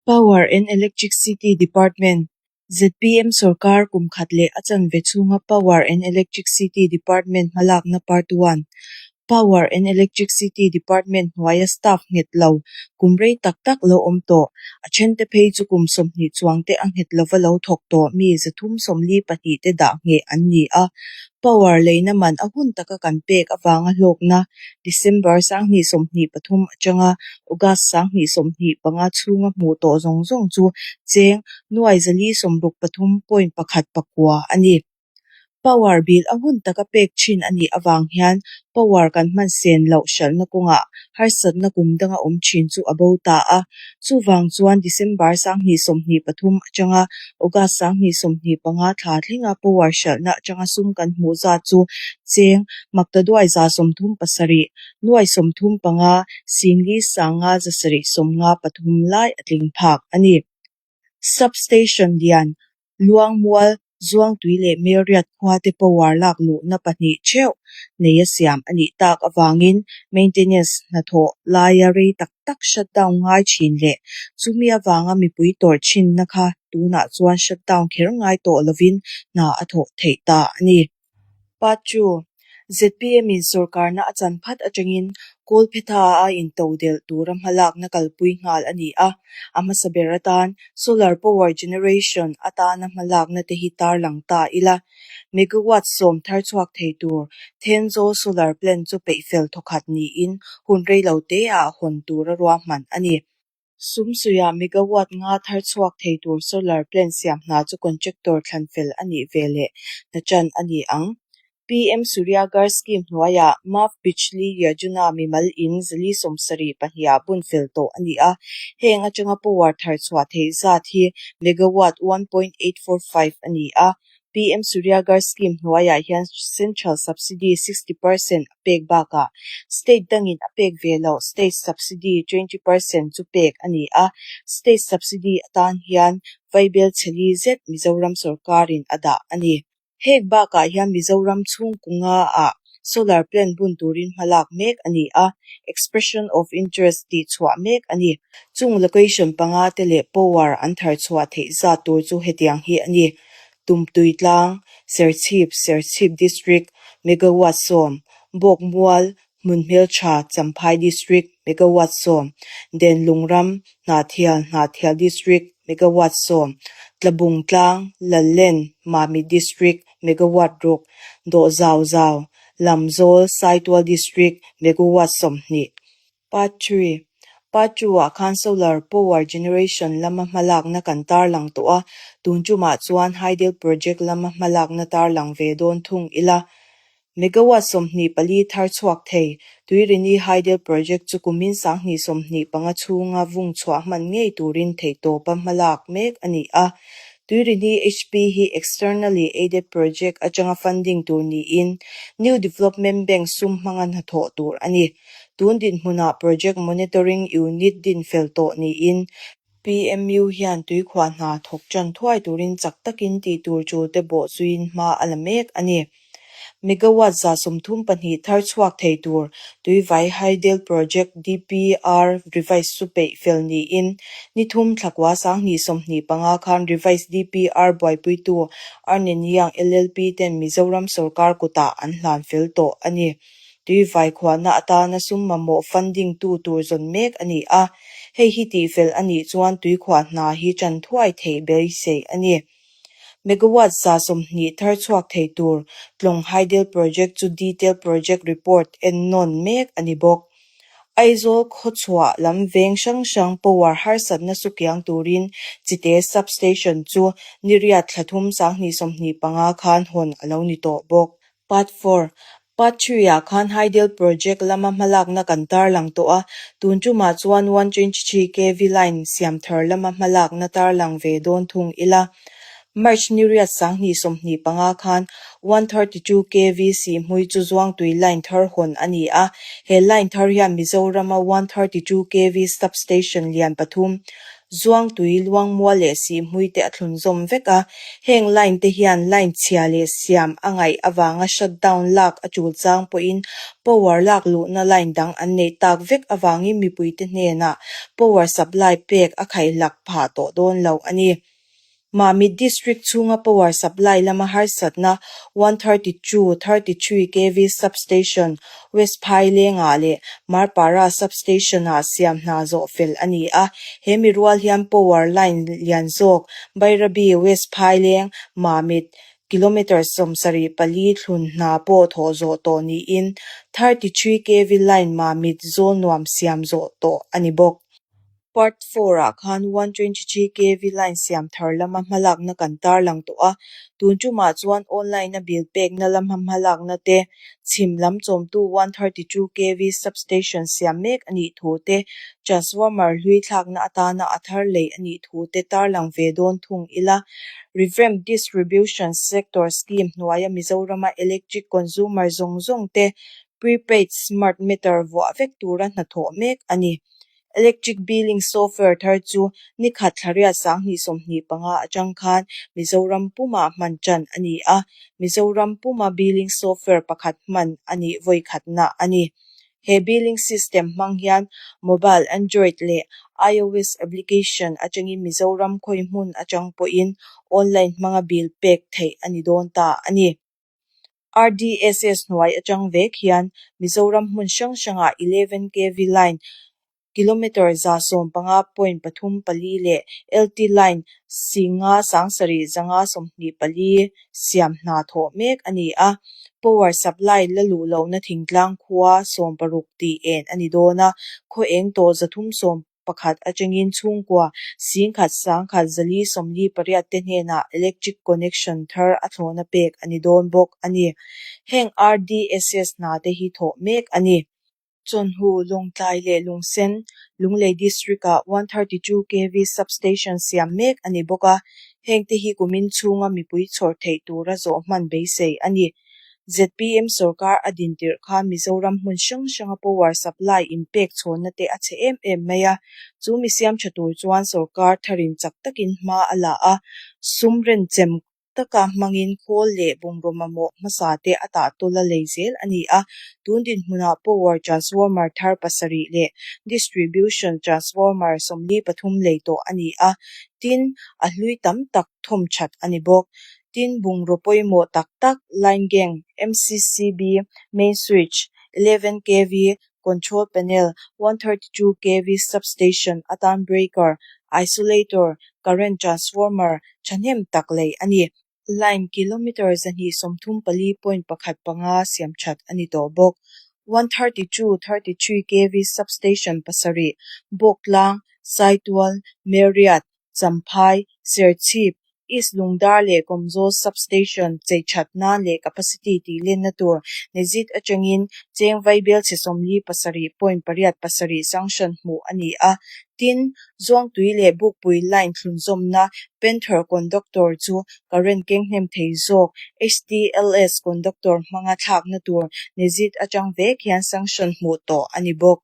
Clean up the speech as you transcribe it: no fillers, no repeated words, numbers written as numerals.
Power and Electricity Department, zpm sorkar kum khat leh a chanve chhunga Power and Electricity Department hmalakna Part One, Power and Electricity Department hnuaia staff nghet lo kum rei tak tak lo awm tawh, a thente phei chu kum 20 chuangte a nghet lova lo thawk tawh mi 342 te dah ngheh an ni a. Power leina man a hun taka kan pek avanga hlawkna, December 2023 atanga August 2025 chhunga hmuh tawh zawng zawng chu cheng nuai 463.19 a ni. Power bill a hun taka pek thin a nih avang hian power kan hman sen loh hralhna kawngah harsatna kum danga awm thin chu a bo ta a. Chuvang chuan December 2023 atanga August 2025 thla thlenga power hralhna atanga sum kan hmuh zat chu cheng maktaduai 37, nuai 35, singli sanga 753 lai a tling phak a ni. Sub-station lian Luangmual, Zuangtui leh Melriat khuate power lak luhna pahnih theuh neia siam a nih tak avangin maintenance hnathawh laia rei tak tak shutdown ngai thin leh chumi avanga mipui tawrh thinna kha tunah chuan shutdown kher ngai tawh lovin hna a thawh theih ta a ni. Part Two, zpm in sawrkarna a chan phat atangin Kawlphetha a intodelh tura hmalakna kalpui nghal a ni a, a hmasa ber atan Solar Power Generation atana hmalakna te hi tarlang ta ila, Megawatt 10 thar chhuak thei tur Thenzawl Solar Plant chu peihfel thawkhat niin hun reilo teah hawn tura ruahman a ni. Sumsuiah megawatt nga thar chhuak thei tur solar plant siam hna chu contractor thlan fel a nih ve leh hna ṭan a ni ang. PM Surya Ghar Scheme hnuaiah Muft Bijli Yojana mimal in 472 ah bun fel tawh a ni a, heng atanga power thar chhuah theih zat hi megawatt 1.845 a ni a. PM Surya Ghar Scheme hnuaiah hian Central Subsidy 60% a pek bakah State dangin a pek ve loh State Subsidy 20% chu pek a ni a, State Subsidy atan hian vaibel chheli zet Mizoram sawrkarin a dah a ni. Heng bakah hian Mizoram chhungkunga-ah Solar plant bun turin hmalak mek a ni a, Expression of Interest tih chhuah mek a ni. Chung location panga te leh power an thar chhuah theih zat tur chu hetiang hi a ni. Tumtui tlang, Serchhip, Serchhip District, Megawatt 10, Bawkmual, Hmunhmeltha, Champhai District, Megawatt 10, Denlungram, Hnahthial, Hnahthial District, Megawatt 10, Tlabung tlang, Lallen, Mamit District, Megawatt 6, Dawhzau zau, Lamzawl, Saitual District, Megawatt 20. Part Three, Part Two-ah khan Solar Power Generation lama hmalakna kan tarlang tawh a, tun tumah chuan Hydel Project lama hmalakna tarlang ve dawn thung ila. Megawatt 24 thar chhuak thei, Tuirini Hydel Project chu kumin 2025 chhunga vung chhuah hman ngei turin theihtawpa hmalak mek a ni a. Tuirini HP hi Externally Aided Project atanga funding tur niin New Development Bank sum hmanga hnathawh tur a ni. Tun dinhmunah Project Monitoring Unit din fel tawh niin, PMU hian tuikhuah hna thawk ṭan thuai turin chak takin tih tur ṭulte bawh zuiin hma a la mek a ni. Megawatt 32 thar chhuak thei tur Tuivai Hydel Project DPR Revise chu peih fel niin, ni thum thlakua 2025 khan Revise DPR buaipuitu Ernst and Young LLP ten Mizoram sawrkar kutah an hlan fel tawh a ni. Tuivai khuahna atana sum mamawh funding tu tur zawn mek a ni a, hei hi tihfel a nih chuan tuikhuah hna hi ṭan thuai theih beisei a ni. Megawatt 20 thar chhuak thei tur Tlawng Hydel Project chu Detail Project Report ennawn mek a ni bawk. Aizawl khawchhuah lam veng hrang hrang power harsatna sukiang turin Chite Sub-Station chu niriat thla thum 2025 khan hawn a lo ni tawh bawk. Part Four, Part Three-ah khan Hydel Project lama hmalakna kan tarlang tawh a, tun tumah chuan 123 kv line siam thar lama hmalakna tarlang ve dawn thung ila. March ni riat 2025 khan 132 kv Sihhmui chu Zuangtui line thar hawn a ni a, he line thar hian Mizorama 132 kv substation lian pathum, Zuangtui, Luangmual leh Sihhmui te a thlunzawm vek a. Heng line te hian line chhia leh siam a ngaih avanga shutdown lak a tul chang pawhin power lak luhna line dang an neih tak vek avangin mipuite hnenah power supply pek a khaihlak phah tawh dawn lo a ni. Mamit District chhunga power supply lama harsatna 132, 33 kv substation, West Phailengah leh Marpara substation-ah siam hna zawh fel a ni a. He mi rual hian power line lian zawk Bairabi, West Phaileng, Mamit, kilometre 74 thlun hna pawh thawh zawh tawh niin 33 kv line Mamit Zawlnuam siam zawh tawh a ni bawk. Part four-ah khan 123 kv line siam thar lama hmalakna kan tarlang tawh a, tun tumah chuan online-a bill pekna lama hmalakna te, chhim lam chawmtu 132 kv substation siam mek a nih thu te, transformer hlui thlakna atana a thar lei a nih thu te tarlang ve dawn thung ila. Revamped Distribution Sector Scheme hnuaia Mizorama electric consumer zawng zawng te prepaid smart meter vuah vek tura hnathawh mek a ni. Electric billing software thar chu ni khat thla riat 2025 atang khan Mizoram pumah hman tan a ni a, Mizoram puma billing software pakhat hman a nih vawi khatna a ni. He billing system hmang hian mobile Android leh iOS application atangin Mizoram khawi hmun atang pawhin online hmanga bill pek theih a ni dawn ta a ni. RDSS hnuai atang vek hian Mizoram hmun hrang hrangah 11 kv line kilometre 115.34 leh LT line 5 724 siam hna thawh mek a ni a. Power supply la luh lohna thingtlang khua 16 tih en a ni dawn a, khaw eng tawh 311 atangin chhungkua 1 1,448 te hnenah electric connection thar a thlawhna pek a ni dawn bawk a ni. Heng RDSS hna te hi thawh mek a ni. Chawnhu, Lawngtlai leh Lungsen, Lunglei District-ah 132 kv substation siam mek a ni bawk a, heng te hi kumin chhunga mipui chhawr theih tura zawh hman beisei a ni. ZPM sorkar a din tirh khan Mizoram hmun hrang hranga power supply inpek chhawnna te a chhe em em mai a, chu mi siam tha tur chuan sorkar tharin chak takin hma a la a, sum renchem taka hmangin khawl leh bungraw mamawh hmasa te a tahtawla lei zel a ni a, tun dinhmunah power transformer thar 7 leh distribution transformer 43 lei tawh a ni a, tin, a hlui tam tak thawm that a ni bawk. Tin, bungraw pawimawh tak tak line gang, MCCB, main switch, 11 kv, control panel, 132 kv substation atan breaker, isolator, current transformer thahnem tak lei a ni. Line kilometre 234.15 siam that a ni tawh bawk. 132, 33 kv substation 7, Bawktlang, Saitual, Meriat, Champhai, Serchhip, East Lungdar leh Kawmzawl substation chei that nan leh capacity tih lenna tur Nezit atangin cheng vaibelchhe 47.87 sanction hmuh a ni a. Tin, Zuangtui leh Bukpui line thlunzawmna Panther conductor chu current keng hnem thei zawk HTLS conductor hmanga thlakna tur Nezit atang vek hian sanction hmuh tawh a ni bawk.